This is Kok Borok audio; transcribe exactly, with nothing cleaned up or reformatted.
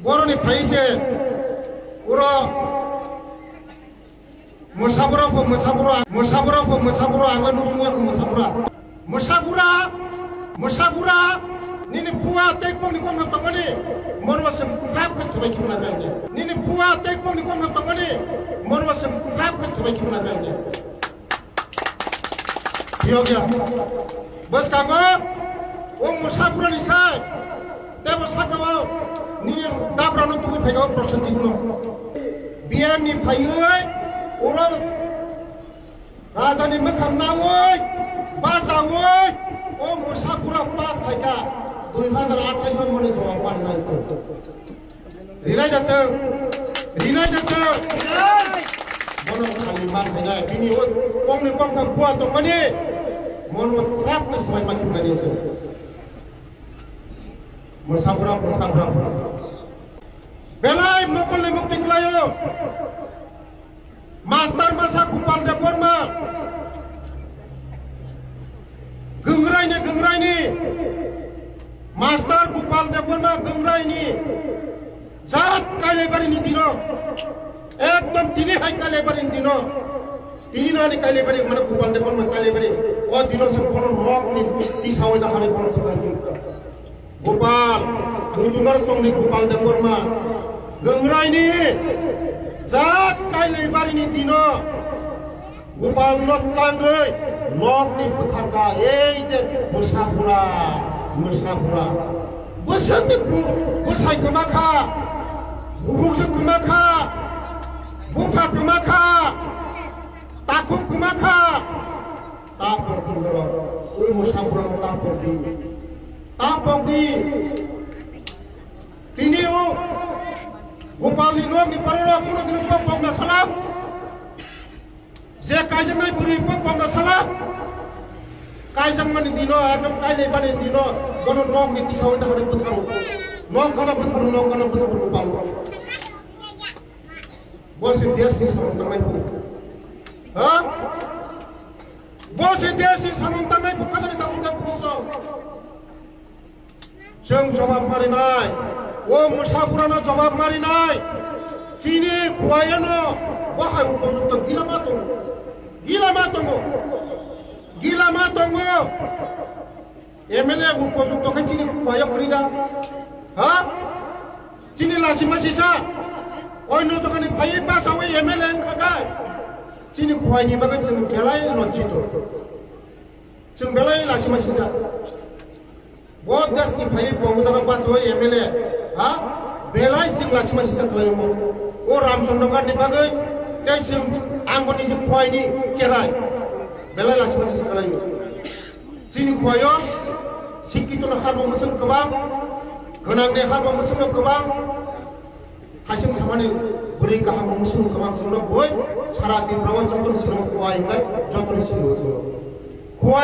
Boroni phai se uro musabura pho musabura, musabura pho musabura, ang nusung ya pho musabura. Musabura, musabura, nini bua tei kokni kokno tongmani, morwa se slap khe sabai khibla bangya. Nini bua tei kokni kokno tongmani, morwa se slap khe sabai khibla bangya. Phiyokya. Bwskango o musaburani sai tebo sakao nini dabrano tugui phaikao Prosenjitno. Biyangni phaiwi oro rajani mwkhang nawi bachawi o musabura pass khaikha dui hajar athais mani jawab manwi naisai. Rinai jaswk, rinai jaswk. Bono khali man khainai, bini o kokni koktham bua tongmani, mono trap ni swmai ma khibnani se. Musabura, musabura. Belai mokol ni mukti kwlaio. Master masa Gopal Debbarma, Gangrai ni, Gangrai ni, Master Gopal Debbarma Gangrai ni, jat Kailaibari ni dino, ekdom tini hai Kailaibari ni dino, tini nani Kailaibari, mane Gopal Debbarma Kailaibari, o dino se bono nok ni tisa oi na hare bono Gopal, Gopal, Mutumar tongni Gopal Debbarma, Gangrai ni, jat Kailaibari ni dino, Gopal no tlangwi, nok ni bwtharka, ei je musabura, musabura. Bwswk ni bu-, bwsai kwma kha, bukhuk se kwma kha, bupha kwma kha, takhuk kwma kha. Tapok di oro, ui musabura tapok di. Tapok di. Tini o Gopal ni nok ni paroro kuno dino pok pok na sala. Je kaijaknai bwrwi pok pok na sala. Kaijakmani dino, ekdom kailaibani dino, bono nok ni tisa oi na hwnwi bwtharo. Nok gana bwtharo, nok gana bwtharo Gopal. Bo se desh ni samung tangnai phu. Ha? Bo se desh ni samung tangnai phu, khajani tabuk tabuk phu. Chwng jawab marinai, o musaburano jawab marinai. Chini khuayano bahai upojukto gilama tongo. Gilama tongo. Gilama tongo. M L A upojukto khe chini khuayo kwrwi da. Ha? Chini lachima sisa. Oino jokani phaiwi basawi M L A wngkha khe. Chini khuaini bagwi chwng belai lojjito. Chwng belai lachima sisa. Bo deshni phaiwi bo jaga bachawi M L A, ha? Belai chwng lachima sisa khlaio mo. O Ramchandra Ghat ni bagwi tei chwng ang bo niji khuaini cherai. Belai lachima sisa khlaio. Chini khuaio sikkito no harbo mwswk kwbang, gwnang ni harbo mwswk no kwbang. Haising samani bwrwi kaham mwswk kwbang chwngno boi sara Tripura o joto ni sino khuai wngkha, joto ni sino khuai.